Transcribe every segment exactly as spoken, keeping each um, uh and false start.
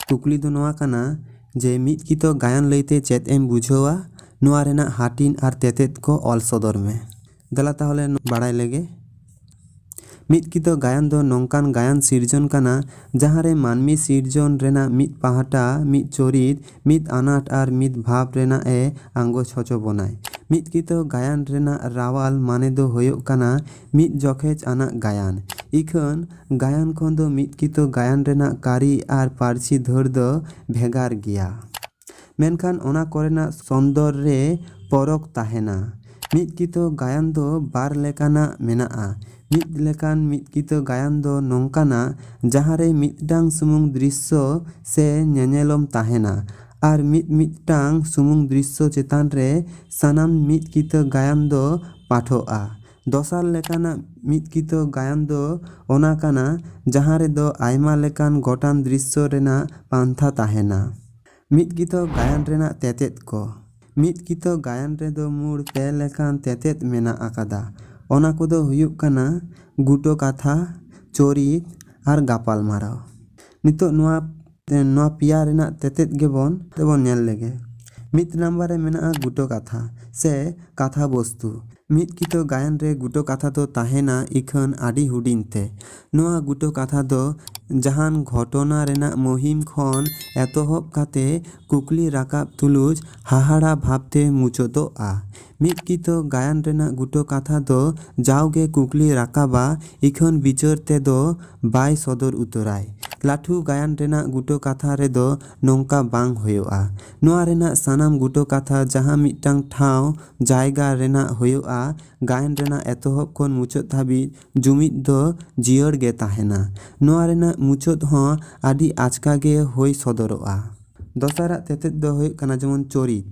ᱠᱩᱠᱞᱤ ᱫᱚ ᱱᱚᱣᱟ ᱠᱟᱱᱟ ᱡᱮ ᱢᱤᱫ ᱠᱤᱛᱟᱹ ᱜᱟᱭᱟᱱ ᱞᱟᱹᱭᱛᱮ ᱪᱮᱫ ᱮᱢ ᱵᱩᱡᱷᱟᱹᱣᱟ? ᱱᱚᱣᱟ ᱨᱮᱱᱟᱜ ᱦᱟᱹᱴᱤᱧ ᱟᱨ ᱛᱮᱛᱮᱫ ᱠᱚ ᱚᱞ ᱥᱚᱫᱚᱨ ᱢᱮ᱾ ᱫᱮᱞᱟ ᱛᱟᱦᱚᱞᱮ ᱵᱟᱲᱟᱭ ᱞᱮᱜᱮ᱾ ᱢᱤᱫ ᱠᱤᱛᱟᱹ ᱜᱟᱭᱟᱱ ᱫᱚ ᱱᱚᱝᱠᱟᱱ ᱜᱟᱭᱟᱱ ᱥᱤᱨᱡᱚᱱ ᱠᱟᱱᱟ, ᱡᱟᱦᱟᱸ ᱨᱮ ᱢᱟᱹᱱᱢᱤ ᱥᱤᱨᱡᱚᱱ ᱨᱮᱱᱟᱜ ᱢᱤᱫ ᱯᱟᱦᱴᱟ, ᱢᱤᱫ ᱪᱚᱨᱤᱛ, ᱢᱤᱫ ᱟᱱᱟᱴ ᱟᱨ ᱢᱤᱫ ᱵᱷᱟᱵᱽ ᱨᱮᱱᱟᱜ ᱮ ᱟᱸᱜᱚᱪ ᱦᱚᱪᱚ ᱵᱚᱱᱟᱭ᱾ ᱢᱤᱫ ᱠᱤᱛᱟᱹ ᱜᱟᱭᱟᱱ ᱨᱮᱱᱟᱜ ᱨᱟᱣᱟᱞ ᱢᱟᱱᱮ ᱫᱚ ᱦᱩᱭᱩᱜ ᱠᱟᱱᱟ ᱢᱤᱫ ᱡᱚᱠᱷᱮᱡ ᱟᱱᱟᱜ ᱜᱟᱭᱟᱱ᱾ ᱤᱠᱷᱟᱹᱱ ᱜᱟᱭᱟᱱ ᱠᱷᱚᱱ ᱫᱚ ᱢᱤᱫ ᱠᱤᱛᱟᱹ ᱜᱟᱭᱟᱱ ᱨᱮᱱᱟᱜ ᱠᱟᱹᱨᱤ ᱟᱨ ᱯᱟᱹᱨᱥᱤ ᱫᱷᱟᱹᱲ ᱫᱚ ᱵᱷᱮᱜᱟᱨ ᱜᱮᱭᱟ᱾ ᱢᱮᱱᱠᱷᱟᱱ ᱚᱱᱟ ᱠᱚᱨᱮᱱᱟᱜ ᱥᱚᱱᱫᱚᱨ ᱨᱮ ᱯᱚᱨᱚᱠ ᱛᱟᱦᱮᱱᱟ᱾ ᱢᱤᱫ ᱠᱤᱛᱟᱹ ᱜᱟᱭᱟᱱ ᱫᱚ ᱵᱟᱨ ᱞᱮᱠᱟᱱᱟᱜ ᱢᱮᱱᱟᱜᱼᱟ᱾ ᱢᱤᱫ ᱞᱮᱠᱟᱱ ᱢᱤᱫ ᱠᱤᱛᱟᱹ ᱜᱟᱭᱟᱱ ᱫᱚ ᱱᱚᱝᱠᱟᱱᱟ, ᱡᱟᱦᱟᱸ ᱨᱮ ᱢᱤᱫᱴᱟᱝ ᱥᱩᱢᱩᱝ ᱫᱨᱤᱥᱥᱚ ᱥᱮ ᱧᱮᱧᱮᱞᱚᱢ ᱛᱟᱦᱮᱱᱟ ᱟᱨ ᱢᱤᱫ ᱢᱤᱫᱴᱟᱝ ᱥᱩᱢᱩᱝ ᱫᱨᱤᱥᱥᱚ ᱪᱮᱛᱟᱱ ᱨᱮ ᱥᱟᱱᱟᱢ ᱢᱤᱫ ᱠᱤᱛᱟᱹ ᱜᱟᱭᱟᱱ ᱫᱚ ᱯᱟᱴᱷᱚᱜᱼᱟ᱾ ᱫᱚᱥᱟᱨ ᱞᱮᱠᱟᱱᱟᱜ ᱢᱤᱫ ᱠᱤᱛᱟᱹ ᱜᱟᱭᱟᱱ ᱫᱚ ᱚᱱᱟ ᱠᱟᱱᱟ, ᱡᱟᱦᱟᱸ ᱨᱮᱫᱚ ᱟᱭᱢᱟ ᱞᱮᱠᱟᱱ ᱜᱚᱴᱟᱱ ᱫᱨᱤᱥᱥᱚ ᱨᱮᱱᱟᱜ ᱯᱟᱱᱛᱷᱟ ᱛᱟᱦᱮᱱᱟ᱾ ᱢᱤᱫ ᱠᱤᱛᱟᱹ ᱜᱟᱭᱟᱱ ᱨᱮᱱᱟᱜ ᱛᱮᱛᱮᱫ ᱠᱚ᱾ ᱢᱤᱫ ᱠᱤᱛᱟᱹ ᱜᱟᱭᱟᱱ ᱨᱮᱫᱚ ᱢᱩᱲ ᱯᱮ ᱞᱮᱠᱟᱱ ᱛᱮᱛᱮᱫ ᱢᱮᱱᱟᱜ ᱟᱠᱟᱫᱟ᱾ ᱚᱱᱟ ᱠᱚᱫᱚ ᱦᱩᱭᱩᱜ ᱠᱟᱱᱟ ᱜᱩᱴᱟᱹ ᱠᱟᱛᱷᱟ, ᱪᱚᱨᱤᱛ ᱟᱨ ᱜᱟᱯᱟᱞᱢᱟᱨᱟᱣ᱾ ᱱᱤᱛᱚᱜ ᱱᱚᱣᱟ, ᱱᱚᱣᱟ ᱯᱮᱭᱟ ᱨᱮᱱᱟᱜ ᱛᱮᱛᱮᱫ ᱜᱮᱵᱚᱱ, ᱛᱮᱵᱚᱱ ᱧᱮᱞ ᱞᱮᱜᱮ᱾ ᱢᱤᱫ ᱱᱟᱢᱵᱟᱨ ᱨᱮ ᱢᱮᱱᱟᱜᱼᱟ ᱜᱩᱴᱟᱹ ᱠᱟᱛᱷᱟ ᱥᱮ ᱠᱟᱛᱷᱟ ᱵᱚᱥᱛᱩ᱾ ᱢᱤᱫ ᱠᱤᱛᱟᱹ ᱜᱟᱭᱟᱱ ᱨᱮ ᱜᱩᱴᱟᱹ ᱠᱟᱛᱷᱟ ᱫᱚ ᱛᱟᱦᱮᱱᱟ ᱤᱠᱷᱟᱹᱱ ᱟᱹᱰᱤ ᱦᱩᱰᱤᱧ ᱛᱮ᱾ ᱱᱚᱣᱟ ᱜᱩᱴᱟᱹ ᱠᱟᱛᱷᱟ ᱫᱚ ᱡᱟᱦᱟᱱ ᱜᱷᱚᱴᱚᱱᱟ ᱨᱮᱱᱟᱜ ᱢᱩᱦᱤᱢ ᱠᱷᱚᱱ ᱮᱛᱚᱦᱚᱵ ᱠᱟᱛᱮ ᱠᱩᱠᱞᱤ ᱨᱟᱠᱟᱵ ᱛᱩᱞᱩᱡ ᱦᱟᱦᱟᱲᱟ ᱵᱷᱟᱵᱽᱛᱮ ᱢᱩᱪᱟᱹᱫᱚᱜᱼᱟ᱾ ᱢᱤᱫ ᱠᱤᱛᱟᱹ ᱜᱟᱭᱟᱱ ᱨᱮᱱᱟᱜ ᱜᱩᱴᱟᱹ ᱠᱟᱛᱷᱟ ᱫᱚ ᱡᱟᱣᱜᱮ ᱠᱩᱠᱞᱤ ᱨᱟᱠᱟᱵᱟ, ᱤᱠᱷᱟᱹᱱ ᱵᱤᱪᱟᱹᱨ ᱛᱮᱫᱚ ᱵᱟᱭ ᱥᱚᱫᱚᱨ ᱩᱛᱟᱹᱨᱟᱭ᱾ ᱞᱟᱹᱴᱷᱩ ᱜᱟᱭᱟᱱ ᱨᱮᱱᱟᱜ ᱜᱩᱴᱟᱹ ᱠᱟᱛᱷᱟ ᱨᱮᱫᱚ ᱱᱚᱝᱠᱟ ᱵᱟᱝ ᱦᱩᱭᱩᱜᱼᱟ᱾ ᱱᱚᱣᱟ ᱨᱮᱱᱟᱜ ᱥᱟᱱᱟᱢ ᱜᱩᱴᱟᱹ ᱠᱟᱛᱷᱟ ᱡᱟᱦᱟᱸ ᱢᱤᱫᱴᱟᱝ ᱴᱷᱟᱶ ᱡᱟᱭᱜᱟ ᱨᱮᱱᱟᱜ ᱦᱩᱭᱩᱜᱼᱟ, ᱜᱟᱭᱟᱱ ᱨᱮᱱᱟᱜ ᱮᱛᱚᱦᱚᱵ ᱠᱷᱚᱱ ᱢᱩᱪᱟᱹᱫ ᱫᱷᱟᱹᱵᱤᱡ ᱡᱩᱢᱤᱫ ᱫᱚ ᱡᱤᱭᱟᱹᱲ ᱜᱮ ᱛᱟᱦᱮᱱᱟ᱾ ᱱᱚᱣᱟ ᱨᱮᱱᱟᱜ ᱢᱩᱪᱟᱹᱫ ᱦᱚᱸ ᱟᱹᱰᱤ ᱟᱪᱠᱟ ᱜᱮ ᱦᱩᱭ ᱥᱚᱫᱚᱨᱚᱜᱼᱟ᱾ ᱫᱚᱥᱟᱨᱟᱜ ᱛᱮᱛᱮᱫ ᱫᱚ ᱦᱩᱭᱩᱜ ᱠᱟᱱᱟ ᱡᱮᱢᱚᱱ ᱪᱚᱨᱤᱛ᱾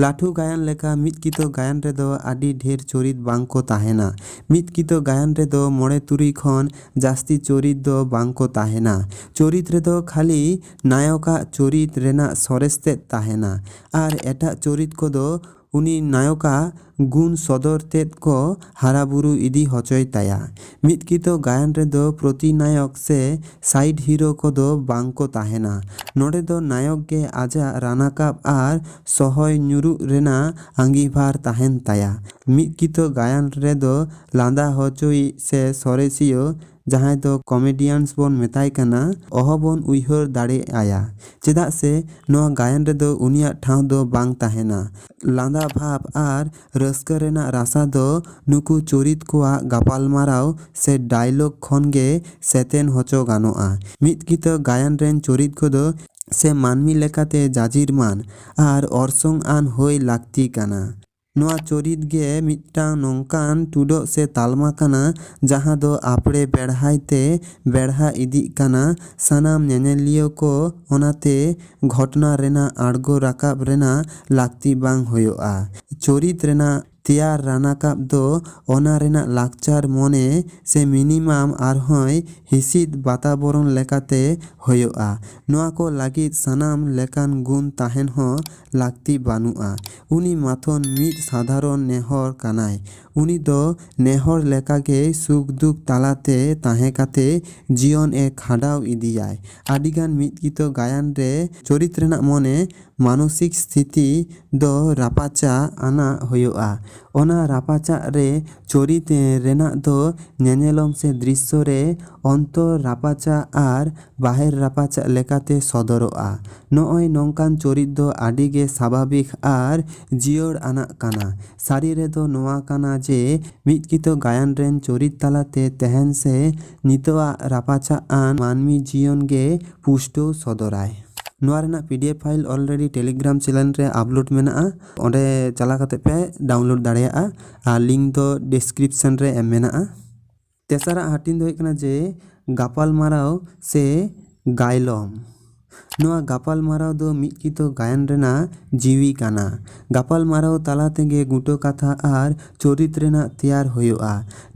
ᱞᱟᱹᱴᱷᱩ ᱜᱟᱭᱟᱱ ᱞᱮᱠᱟ ᱢᱤᱫ ᱠᱤᱛᱟᱹ ᱜᱟᱭᱟᱱ ᱨᱮᱫᱚ ᱟᱹᱰᱤ ᱰᱷᱮᱨ ᱪᱚᱨᱤᱛ ᱵᱟᱝ ᱠᱚ ᱛᱟᱦᱮᱱᱟ᱾ ᱢᱤᱫ ᱠᱤᱛᱟᱹ ᱜᱟᱭᱟᱱ ᱨᱮᱫᱚ ᱢᱚᱬᱮ ᱛᱩᱨᱩᱭ ᱠᱷᱚᱱ ᱡᱟᱹᱥᱛᱤ ᱪᱚᱨᱤᱛ ᱫᱚ ᱵᱟᱝ ᱠᱚ ᱛᱟᱦᱮᱱᱟ᱾ ᱪᱚᱨᱤᱛ ᱨᱮᱫᱚ ᱠᱷᱟᱹᱞᱤ ᱱᱟᱭᱚᱠᱟᱜ ᱪᱚᱨᱤᱛ ᱨᱮᱱᱟᱜ ᱥᱚᱨᱮᱥ ᱛᱮᱫ ᱛᱟᱦᱮᱱᱟ ᱟᱨ ᱮᱴᱟᱜ ᱪᱚᱨᱤᱛ ᱠᱚᱫᱚ ᱩᱱᱤ ᱱᱟᱭᱚᱠᱟᱜ ᱜᱩᱱ ᱥᱚᱫᱚᱨ ᱛᱮᱫ ᱠᱚ ᱦᱟᱨᱟ ᱵᱩᱨᱩ ᱤᱫᱤ ᱦᱚᱪᱚᱭ ᱛᱟᱭᱟ᱾ ᱢᱤᱫ ᱠᱤᱛᱟᱹ ᱜᱟᱭᱟᱱ ᱨᱮᱫᱚ ᱯᱨᱚᱛᱤ ᱱᱟᱭᱚᱠ ᱥᱮ side hero ᱠᱚᱫᱚ ᱵᱟᱝ ᱠᱚ ᱛᱟᱦᱮᱱᱟ᱾ ᱱᱚᱰᱮ ᱫᱚ ᱱᱟᱭᱚᱠ ᱜᱮ ᱟᱡᱟᱜ ᱨᱟᱱᱟᱠᱟᱵ ᱟᱨ ᱥᱚᱦᱚᱭ ᱧᱩᱨᱩᱜ ᱨᱮᱱᱟᱜ ᱟᱸᱜᱤᱵᱷᱟᱨ ᱛᱟᱦᱮᱱ ᱛᱟᱭᱟ᱾ ᱢᱤᱫ ᱠᱤᱛᱟᱹ ᱜᱟᱭᱟᱱ ᱨᱮᱫᱚ ᱞᱟᱸᱫᱟ ᱦᱚᱪᱚᱭᱤᱡ ᱥᱮ ᱥᱚᱨᱮᱥᱤᱭᱟᱹ, ᱡᱟᱦᱟᱸᱭ ᱫᱚ comedians ᱵᱚᱱ ᱢᱮᱛᱟᱭ ᱠᱟᱱᱟ, ᱚᱦᱚᱵᱚᱱ ᱩᱭᱦᱟᱹᱨ ᱫᱟᱲᱮ ᱟᱭᱟ, ᱪᱮᱫᱟᱜ ᱥᱮ ᱱᱚᱣᱟ ᱜᱟᱭᱟᱱ ᱨᱮᱫᱚ ᱩᱱᱤᱭᱟᱜ ᱴᱷᱟᱶ ᱫᱚ ᱵᱟᱝ ᱛᱟᱦᱮᱱᱟ᱾ ᱞᱟᱸᱫᱟ ᱵᱷᱟᱵᱽ ᱟᱨ ᱨᱟᱹᱥᱠᱟᱹ ᱨᱮᱱᱟᱜ ᱨᱟᱥᱟ ᱫᱚ ᱱᱩᱠᱩ ᱪᱚᱨᱤᱛ ᱠᱚᱣᱟᱜ ᱜᱟᱯᱟᱞᱢᱟᱨᱟᱣ ᱥᱮ dialogue ᱠᱷᱚᱱ ᱜᱮ ᱥᱮᱛᱮᱱ ᱦᱚᱪᱚ ᱜᱟᱱᱚᱜᱼᱟ᱾ ᱢᱤᱫ ᱠᱤᱛᱟᱹ ᱜᱟᱭᱟᱱ ᱨᱮᱱ ᱪᱚᱨᱤᱛ ᱠᱚᱫᱚ ᱥᱮ ᱢᱟᱹᱱᱢᱤ ᱞᱮᱠᱟᱛᱮ ᱡᱟᱹᱡᱤᱨ ᱢᱟᱱ ᱟᱨ ᱚᱨᱥᱚᱝ ᱟᱱ ᱦᱩᱭ ᱞᱟᱹᱠᱛᱤ ᱠᱟᱱᱟ᱾ ᱱᱚᱣᱟ ᱪᱚᱨᱤᱛ ᱜᱮ ᱢᱤᱫᱴᱟᱝ ᱱᱚᱝᱠᱟᱱ ᱴᱩᱰᱟᱹᱜ ᱥᱮ ᱛᱟᱞᱢᱟ ᱠᱟᱱᱟ, ᱡᱟᱦᱟᱸ ᱫᱚ ᱟᱯᱲᱮ ᱵᱮᱲᱦᱟᱭ ᱛᱮ ᱵᱮᱲᱦᱟ ᱤᱫᱤᱜ ᱠᱟᱱᱟ᱾ ᱥᱟᱱᱟᱢ ᱧᱮᱧᱮᱞᱤᱭᱟᱹ ᱠᱚ ᱚᱱᱟᱛᱮ ᱜᱷᱚᱴᱚᱱᱟ ᱨᱮᱱᱟᱜ ᱟᱬᱜᱚ ᱨᱟᱠᱟᱵ ᱨᱮᱱᱟᱜ ᱞᱟᱹᱠᱛᱤ ᱵᱟᱝ ᱦᱩᱭᱩᱜᱼᱟ᱾ ᱪᱚᱨᱤᱛ ᱨᱮᱱᱟᱜ ᱛᱮᱭᱟᱨ ᱨᱟᱱᱟᱠᱟᱵ ᱫᱚ ᱚᱱᱟ ᱨᱮᱱᱟᱜ ᱞᱟᱠᱪᱟᱨ ᱢᱚᱱᱮ ᱥᱮ minimum ᱟᱨᱦᱚᱸᱭ ᱦᱤᱥᱤᱫ ᱵᱟᱛᱟᱵᱚᱨᱚᱱ ᱞᱮᱠᱟᱛᱮ ᱦᱩᱭᱩᱜᱼᱟ᱾ ᱱᱚᱣᱟ ᱠᱚ ᱞᱟᱹᱜᱤᱫ ᱥᱟᱱᱟᱢ ᱞᱮᱠᱟᱱ ᱜᱩᱱ ᱛᱟᱦᱮᱱ ᱦᱚᱸ ᱞᱟᱹᱠᱛᱤ ᱵᱟᱹᱱᱩᱜᱼᱟ᱾ ᱩᱱᱤ ᱢᱟᱛᱷᱚᱱ ᱢᱤᱫ ᱥᱟᱫᱷᱟᱨᱚᱱ ᱱᱮᱦᱚᱨ ᱠᱟᱱᱟᱭ᱾ ᱩᱱᱤ ᱫᱚ ᱱᱮᱦᱚᱨ ᱞᱮᱠᱟᱜᱮ ᱥᱩᱠ ᱫᱩᱠ ᱛᱟᱞᱟᱛᱮ ᱛᱟᱦᱮᱸ ᱠᱟᱛᱮ ᱡᱤᱭᱚᱱ ᱮ ᱠᱷᱟᱸᱰᱟᱣ ᱤᱫᱤᱭᱟᱭ᱾ ᱟᱹᱰᱤᱜᱟᱱ ᱢᱤᱫ ᱠᱤᱛᱟᱹ ᱜᱟᱭᱟᱱ ᱨᱮ ᱪᱚᱨᱤᱛ ᱨᱮᱱᱟᱜ ᱢᱚᱱᱮ ᱢᱟᱱᱚᱥᱤᱠ ᱥᱛᱷᱤᱛᱤ ᱫᱚ ᱨᱟᱯᱟᱪᱟᱜ ᱟᱱᱟᱜ ᱦᱩᱭᱩᱜᱼᱟ᱾ ᱚᱱᱟ ᱨᱟᱯᱟᱪᱟᱜ ᱨᱮ ᱪᱚᱨᱤᱛ ᱨᱮᱱᱟᱜ ᱫᱚ ᱧᱮᱧᱮᱞᱚᱢ ᱥᱮ ᱫᱨᱤᱥᱥᱚ ᱨᱮ ᱚᱱᱛᱚᱨ ᱨᱟᱯᱟᱪᱟᱜ ᱟᱨ ᱵᱟᱦᱮᱨ ᱨᱟᱯᱟᱪᱟᱜ ᱞᱮᱠᱟᱛᱮ ᱥᱚᱫᱚᱨᱚᱜᱼᱟ᱾ ᱱᱚᱜᱼᱚᱭ ᱱᱚᱝᱠᱟᱱ ᱪᱚᱨᱤᱛ ᱫᱚ ᱟᱹᱰᱤ ᱜᱮ ᱥᱟᱵᱷᱟᱵᱤᱠ ᱟᱨ ᱡᱤᱭᱟᱹᱲ ᱟᱱᱟᱜ ᱠᱟᱱᱟ᱾ ᱥᱟᱹᱨᱤ ᱨᱮᱫᱚ ᱱᱚᱣᱟ ᱠᱟᱱᱟ ᱡᱮ ᱢᱤᱫ ᱠᱤᱛᱟᱹ ᱜᱟᱭᱟᱱ ᱨᱮᱱ ᱪᱚᱨᱤᱛ ᱛᱟᱞᱟᱛᱮ ᱛᱮᱦᱮᱧ ᱥᱮ ᱱᱤᱛᱚᱜᱟᱜ ᱨᱟᱯᱟᱪᱟᱜ ᱟᱱ ᱢᱟᱹᱱᱢᱤ ᱡᱤᱭᱚᱱ ᱜᱮ ᱯᱩᱥᱴᱟᱹᱣ ᱥᱚᱫᱚᱨᱟᱭ᱾ ᱱᱚᱣᱟ ᱨᱮᱱᱟᱜ PDF file already Telegram channel ᱨᱮ upload ᱢᱮᱱᱟᱜᱼᱟ, ᱚᱸᱰᱮ ᱪᱟᱞᱟᱣ ᱠᱟᱛᱮ ᱯᱮ download ᱫᱟᱲᱮᱭᱟᱜᱼᱟ᱾ ᱟᱨ link ᱫᱚ description ᱨᱮ ᱮᱢ ᱢᱮᱱᱟᱜᱼᱟ᱾ ᱛᱮᱥᱟᱨᱟᱜ ᱦᱟᱹᱴᱤᱧ ᱫᱚ ᱦᱩᱭᱩᱜ ᱠᱟᱱᱟ ᱡᱮ ᱜᱟᱯᱟᱞᱢᱟᱨᱟᱣ ᱥᱮ ᱜᱟᱭᱞᱚᱢ᱾ ᱱᱚᱣᱟ ᱜᱟᱯᱟᱞᱢᱟᱨᱟᱣ ᱫᱚ ᱢᱤᱫ ᱠᱤᱛᱟᱹ ᱜᱟᱭᱟᱱ ᱨᱮᱱᱟᱜ ᱡᱤᱣᱤ ᱠᱟᱱᱟ᱾ ᱜᱟᱯᱟᱞᱢᱟᱨᱟᱣ ᱛᱟᱞᱟ ᱛᱮᱜᱮ ᱜᱩᱴᱟᱹ ᱠᱟᱛᱷᱟ ᱟᱨ ᱪᱚᱨᱤᱛ ᱨᱮᱱᱟᱜ ᱛᱮᱭᱟᱨ ᱦᱩᱭᱩᱜᱼᱟ᱾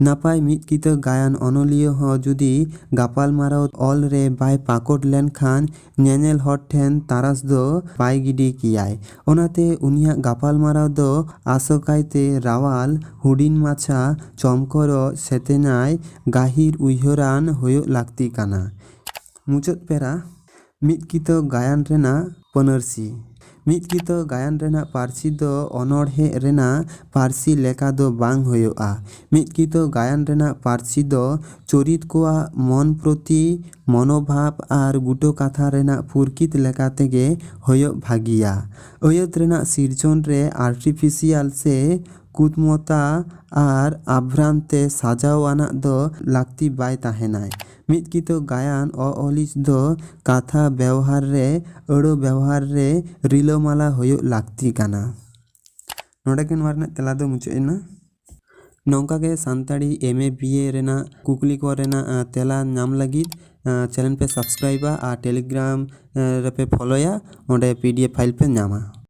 ᱱᱟᱯᱟᱭ ᱢᱤᱫ ᱠᱤᱛᱟᱹ ᱜᱟᱭᱟᱱ ᱚᱱᱚᱞᱤᱭᱟᱹ ᱦᱚᱸ ᱡᱩᱫᱤ ᱜᱟᱯᱟᱞᱢᱟᱨᱟᱣ ᱚᱞ ᱨᱮ ᱵᱟᱭ ᱯᱟᱠᱚᱴ ᱞᱮᱱᱠᱷᱟᱱ, ᱧᱮᱧᱮᱞ ᱦᱚᱲ ᱴᱷᱮᱱ ᱛᱟᱨᱟᱥ ᱫᱚ ᱵᱟᱭ ᱜᱤᱰᱤ ᱠᱮᱭᱟᱭ᱾ ᱚᱱᱟᱛᱮ ᱩᱱᱤᱭᱟᱜ ᱜᱟᱯᱟᱞᱢᱟᱨᱟᱣ ᱫᱚ ᱟᱥᱚᱠᱟᱭᱛᱮ ᱨᱟᱣᱟᱞ, ᱦᱩᱰᱤᱧ ᱢᱟᱪᱷᱟ, ᱪᱚᱢᱠᱚᱨᱚᱜ, ᱥᱮᱛᱮᱧᱟᱭ, ᱜᱟᱹᱦᱤᱨ ᱩᱭᱦᱟᱹᱨᱟᱱ ᱦᱩᱭᱩᱜ ᱞᱟᱹᱠᱛᱤ ᱠᱟᱱᱟ᱾ ᱢᱩᱪᱟᱹᱫ ᱯᱮᱨᱟ, ᱢᱤᱫ ᱠᱤᱛᱟᱹ ᱜᱟᱭᱟᱱ ᱨᱮᱱᱟᱜ ᱯᱟᱹᱱᱟᱹᱨᱥᱤ᱾ ᱢᱤᱫ ᱠᱤᱛᱟᱹ ᱜᱟᱭᱟᱱ ᱨᱮᱱᱟᱜ ᱯᱟᱹᱨᱥᱤ ᱫᱚ ᱚᱱᱚᱬᱦᱮ ᱨᱮᱱᱟᱜ ᱯᱟᱹᱨᱥᱤ ᱞᱮᱠᱟ ᱫᱚ ᱵᱟᱝ ᱦᱩᱭᱩᱜᱼᱟ᱾ ᱢᱤᱫ ᱠᱤᱛᱟᱹ ᱜᱟᱭᱟᱱ ᱨᱮᱱᱟᱜ ᱯᱟᱹᱨᱥᱤ ᱫᱚ ᱪᱚᱨᱤᱛ ᱠᱚᱣᱟᱜ ᱢᱚᱱ ᱯᱨᱚᱛᱤ ᱢᱚᱱᱳᱵᱷᱟᱵ ᱟᱨ ᱜᱩᱴᱟᱹ ᱠᱟᱛᱷᱟ ᱨᱮᱱᱟᱜ ᱯᱩᱨᱠᱤᱛ ᱞᱮᱠᱟ ᱛᱮᱜᱮ ᱦᱩᱭᱩᱜ ᱵᱷᱟᱹᱜᱤᱭᱟ᱾ ᱟᱹᱭᱟᱹᱛ ᱨᱮᱱᱟᱜ ᱥᱤᱨᱡᱚᱱ ᱨᱮ ᱟᱨᱴᱤᱯᱷᱤᱥᱤᱭᱟᱞ ᱥᱮ ᱠᱩᱫᱢᱚᱛᱟ ᱟᱨ ᱟᱵᱷᱨᱟᱱ ᱛᱮ ᱥᱟᱡᱟᱣ ᱟᱱᱟᱜ ᱫᱚ ᱞᱟᱹᱠᱛᱤ ᱵᱟᱭ ᱛᱟᱦᱮᱱᱟᱭ᱾ ᱢᱤᱫ ᱠᱤᱛᱟᱹ ᱜᱟᱭᱟᱱ ᱚ-ᱚᱞᱤᱡ ᱫᱚ ᱠᱟᱛᱷᱟ ᱵᱮᱣᱦᱟᱨ ᱨᱮ, ᱟᱹᱲᱟᱹ ᱵᱮᱣᱦᱟᱨ ᱨᱮ ᱨᱤᱞᱟᱹᱢᱟᱞᱟ ᱦᱩᱭᱩᱜ ᱞᱟᱹᱠᱛᱤ ᱠᱟᱱᱟ᱾ ᱱᱚᱰᱮ ᱜᱮ ᱱᱚᱣᱟ ᱨᱮᱱᱟᱜ ᱛᱮᱞᱟ ᱫᱚ ᱢᱩᱪᱟᱹᱫ ᱮᱱᱟ᱾ ᱱᱚᱝᱠᱟ ᱜᱮ ᱥᱟᱱᱛᱟᱲᱤ ᱮᱢ ᱮ ᱵᱤ ᱮ ᱨᱮᱱᱟᱜ ᱠᱩᱠᱞᱤ ᱠᱚ ᱨᱮᱱᱟᱜ, ᱟᱸ, ᱛᱮᱞᱟ ᱧᱟᱢ ᱞᱟᱹᱜᱤᱫ, ᱟᱸ, ᱪᱮᱱᱮᱞ ᱯᱮ ᱥᱟᱵᱥᱠᱨᱟᱭᱤᱵᱟ ᱟᱨ ᱴᱮᱞᱤᱜᱨᱟᱢ, ᱟᱸ, ᱨᱮᱯᱮ ᱯᱷᱚᱞᱳᱭᱟ, ᱚᱸᱰᱮ ᱯᱤ ᱰᱤ ᱮᱯᱷ ᱯᱷᱟᱭᱤᱞ ᱯᱮ ᱧᱟᱢᱟ᱾